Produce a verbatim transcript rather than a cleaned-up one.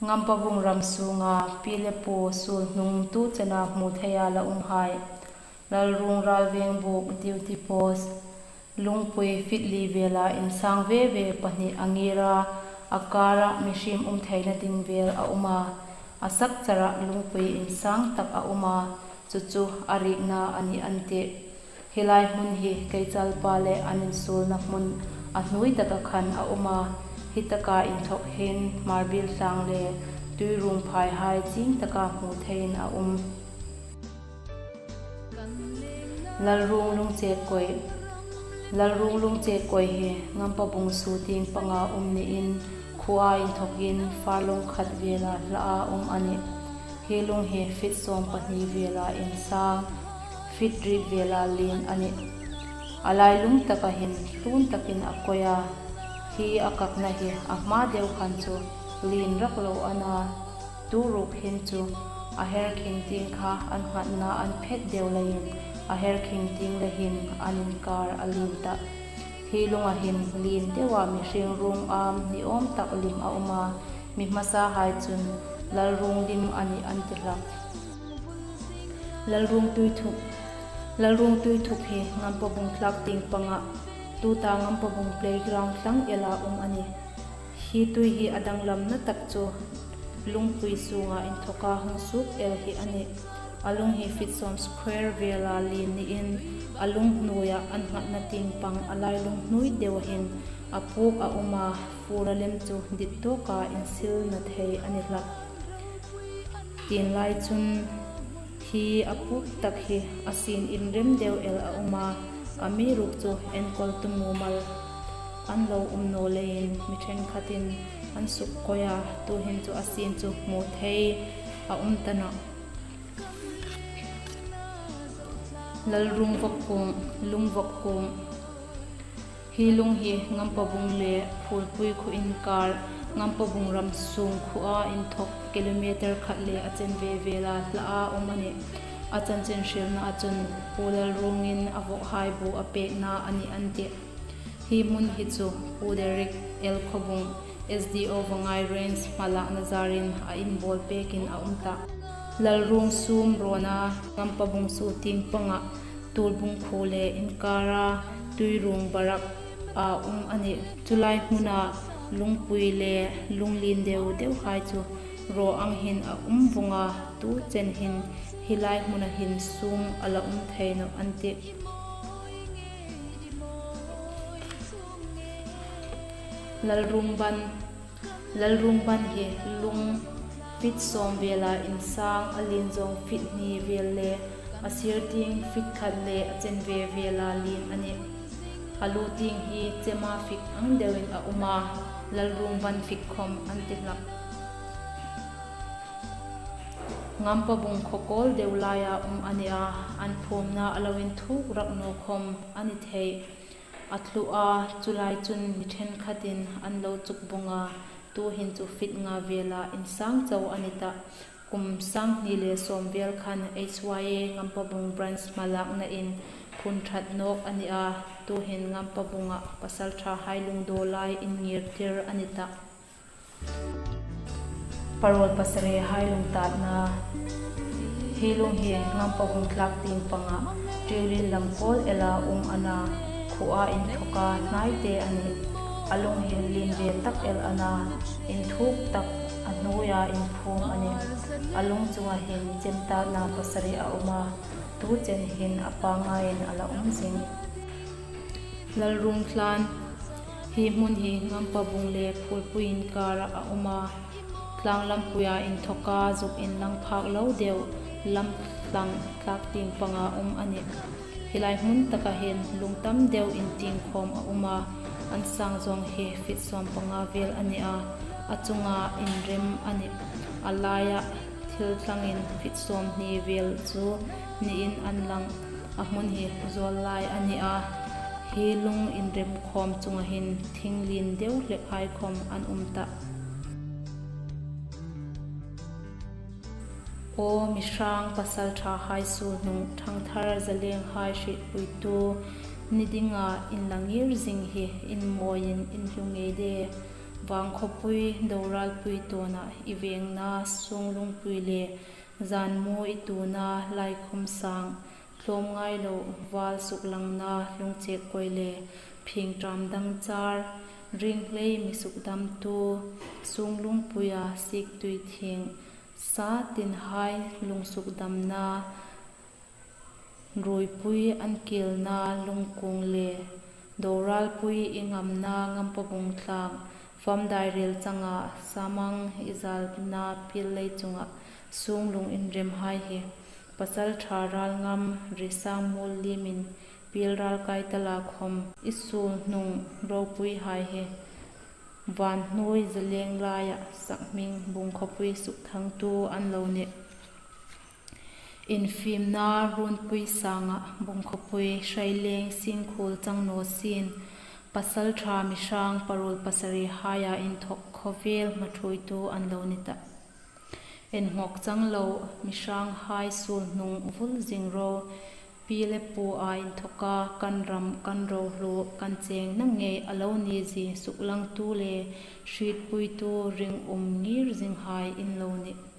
Ngampabung ram sunga pi le pu sulhnung tu chena hmu theia la umhai. Lalrung Ralvengbuk duty post, lungpui feet li vela insang ve ve pahni a ngir a, a kara mihriem um theina ding vel a um a, a sak chara lungpui insang tak a um a, chu chu a rikna a ni an tih. Hi lai hmun hi Keichalpa le an insuolna hmun a hnuoi taka khan a um a, hi taka inthawk hin Hmarbiel tlang le Tuirung phaihai ching taka hmu theiin a um. Lalrung Lungchekkawi. Lalrung Lungchekkawi hi Ngampabung su tieng panga um niin, khuoa inthawkin furlong khat vela hlaa um a nih. Hi lung hi feet sawm pahni vela insang, feet riet vela lien a nih. A lailung taka hin tlun takin a kawi a, hi a kakna hi a hma deu khan chu lien rak lo a na, tu ruok hin chu a her khing tieng kha an nghatna an phet deu leiin, a her khing tieng le hin an inkar a lien tah. Hi lunga hin lien deua mihriem ruong am ni awm tak lim a um a, mi hmasahai chun Lalrung lim a nih an ti hlak. Lalrung Tuithup. Lalrung Tuithup hi Ngampabung tlak tieng panga, tuta Ngampabung playground thlang ela um a nih. Hi tui hi a danglamna tak chu lungpui sunga inthawka hung suok el hi a nih. A lung hi feet sawm square vela lien niin, a lung hnuoia an nghatna tieng pang a lailung hnuoi deu hin a puk a um a, fur a lem chu dit tawka insilna thei a ni hlak. Tienlai chun hi a puk tak hi a sien inrem deu el a um a, amiruokchu enkawl tu mumal an lo um naw leiin mi ṭhenkhatin an suk kawi a, tuhin chu a sien chu hmu thei a um ta nawh. Lalrung Vawkkuong, Lung Vawkkuong. Hi lung hi Ngampabung le Phulpui khuo inkar, Ngampabung ram sung khuoa inthawk kilometer khat le a chenve vela hlaa um a nih. A chanchin hrilna a chun Pu Lalrungin a vawkhai bu a pekna a nih an tih. Hi hmun hi chu Pu Derek L Khawbung, S D O Vangai Range hmalakna zarin a inbawl pekin a um tah. Lalrung sum rawna Ngampabung su tieng panga Tulbung khuo le inkara Tuirung barak a um a nih. Chu lai hmuna lungpui le lung lien deu deuhai chu raw ang hin a um vong a, tu chen hin hi lai hmuna hin sum a la um thei nawh an tih. Lalrung Ban. Lalrung Ban hi lung feet sawm vela insang, a lien zawng feet hni vel le a sir tieng feet khat le a chenve vela lien a nih. A lu tieng hi chema fik ang deuin a um a, Lalrung Ban fik khawm an ti hlak. Ngampabung khaw kawl deu laia um a ni a, an phumna a lo inthuk rak naw khawm a ni thei. A tlu a, chu lai chun mi ṭhenkhatin an lo chuk bawng a, tuhin chu feet nga vela insang chau a ni tah. Kum sang hni le sawm vel khan H Y A Ngampabung branch hmalaknain phun ṭhat nawk a ni a, tuhin Ngampabunga pasalṭhahai lungdaw lai inngirtir a ni tah. Parol pasarihai lungtatna. Hi lung hi Ngampabung tlak tieng panga Tiulin lam kawl ela um a na, khuoa inthawka hnaite a nih. A lung hi lien ve tak el a na, inthuk tak a hnuoia inphum a nih. A lung chunga hin chemtatna pasarih a um a, tu chen hin a pangngaiin a la um zing. Lalrung Thlan. Hi hmun hi Ngampabung le Phulpui inkara a um a, tlang lampuia inthawka zuk inlang phak lo deu lam thlang tlak tieng panga um a nih. Hi lai hmun taka hin lung tam deu intieng khawm a um a, an sang zawng hi feet sawm panga vel a ni a, a chunga inrem a nih. A laia thil tlangin feet sawm hni vel chu niin an lang. A hmun hi zawl lai a ni a, hi lung inrem khawm chunga hin thing lien deu hlekhai khawm an um tah. Aw mi hrang pasalṭhahai sulhnung, ṭhangthar zalenghai hrietpuitu, ni dinga in la ngir zing hi in mawiin in hlu ngei de. Vang khawpui, Doralpui tawna i vengna sunglungpui le, zanmu i tuna laikhum sang, tlawmngai lo, val suklangna lungchek koi le, phingṭam dangchar, ringhlei mi sukdamtu, sunglungpuia siktui thing, sa tinhai lungsukdamna, ruipui an kilna lungkung le, Doralpui i ngamna ngampa bungtlang, famdai ril changa samang i zalna pil lei chunga sunglung inremhai hi, pasalṭha ralngam risang mul limin pil ral kai tala khom i sulhnung ropuihai hi, vanhnuoi zaleng laia sakhming bungkhawpui sukthangtu an lo nih. Infimna runpui sanga bungkhawpui hraileng singkhuol chang naw sin, pasalṭha mihrang parul pasari haia inthok khawvel hmathuoitu an lo ni tah. Inngawk chang lo mihranghai sulhnung vul zing ro, pi le pua inthoka kan ram kan rohlu kan chengna ngei a lo ni zie suklangtu le hrietpuitu ringum ngir zinghai in lo nih.